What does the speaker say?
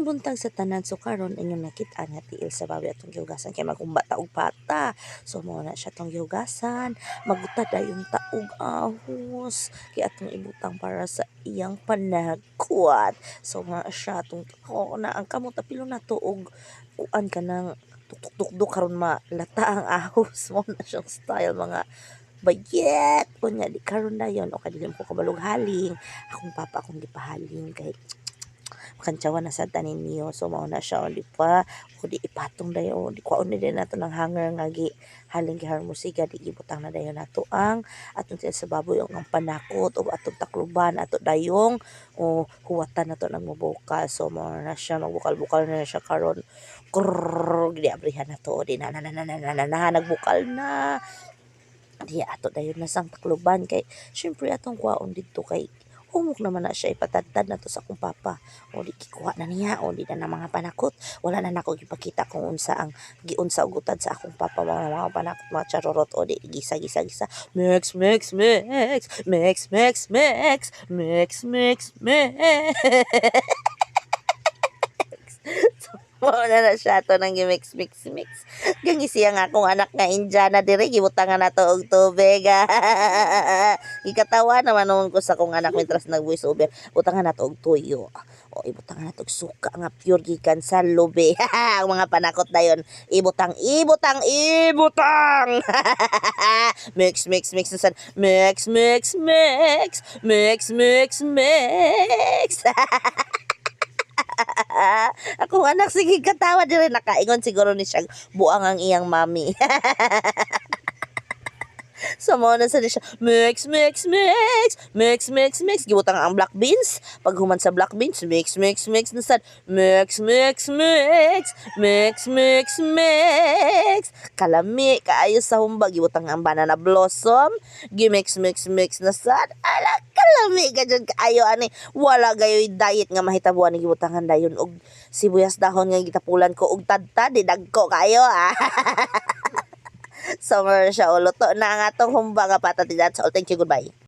Maayong buntag sa tanan. So karon inyong nakit-an nga tiil sa baboy atong gihugasan kay maghumba ta og pata. So mao na siya atong gihugasan. Magutad dayon ta og ahos kay atong ibutang para sa iyang panagkuat. So mao na siya atong na ang kamot apilon nato og kuan kanang tuktok-tukdok karon malata ang ahos. Mao na siyang style, mga bayet. Unya di karon dayon, okay, dili mo ko kabalog haling. Akong papa akong gipahaling kay kantsawan na sad tanin niyo. So mao na siya, o di pa o di ipatong dayon, o di kuhaon na dayon nato ng hanger nga gi haling gi musiga, di gibutang na dayon nato ang atong tiil sa baboy ug ang panakot ug atong takluban ato dayong o huwatan nato nang mobukal. So mao na siya, magbukal-bukal na siya karon. Krrrr, di abrihan nato, di na na na na na na, na, na nagbukal na di ato dayon na sang takluban kay syempre atong kuhaon didto kay humok naman na siya, ipatadtad na to sa akong papa. O di gikuha na niya, o di na na mga panakot. Wala na nako gipakita kung unsa ang giunsa og utad sa akong papa, mga panakot, mga charorot. O di gisa gisa gisa, mix mix mix mix mix mix mix mix mix. So, mao na na siya ato nang gi-mix mix mix. Gangi siya nga akong anak nga Indiana dire gibutangan nato og tubig. Gikatawa naman noon ko sa akong anak mientras nag voice over. Butangan nato og tuyo. O ibutangan nato og suka nga pure gikan sa lubi. Ang mga panakot dayon ibutang, ibutang, ibutang. Mix mix mix na sad. Mix mix mix mix mix mix. Akong anak sige katawa dire, nakaingon siguro ni siya buang ang iyang mami. So mao na sa siya, mix mix mix mix mix mix, gibutang ang black beans. Paghuman sa black beans, mix mix mix na sad, mix mix mix mix mix mix. Kalami kaayo sa humba. Gibutang ang banana blossom, gi-mix mix mix na sad. Ala, kalami ka jud kaayo ani. Wala gayoy diet nga mahitabo ani. Gibutangan dayon og sibuyas dahon nga gitapulan ko og tadtad, di dagko kaayo ah. Summer siya, luto na ang atong humba nga pata. That's all. Thank you. Goodbye.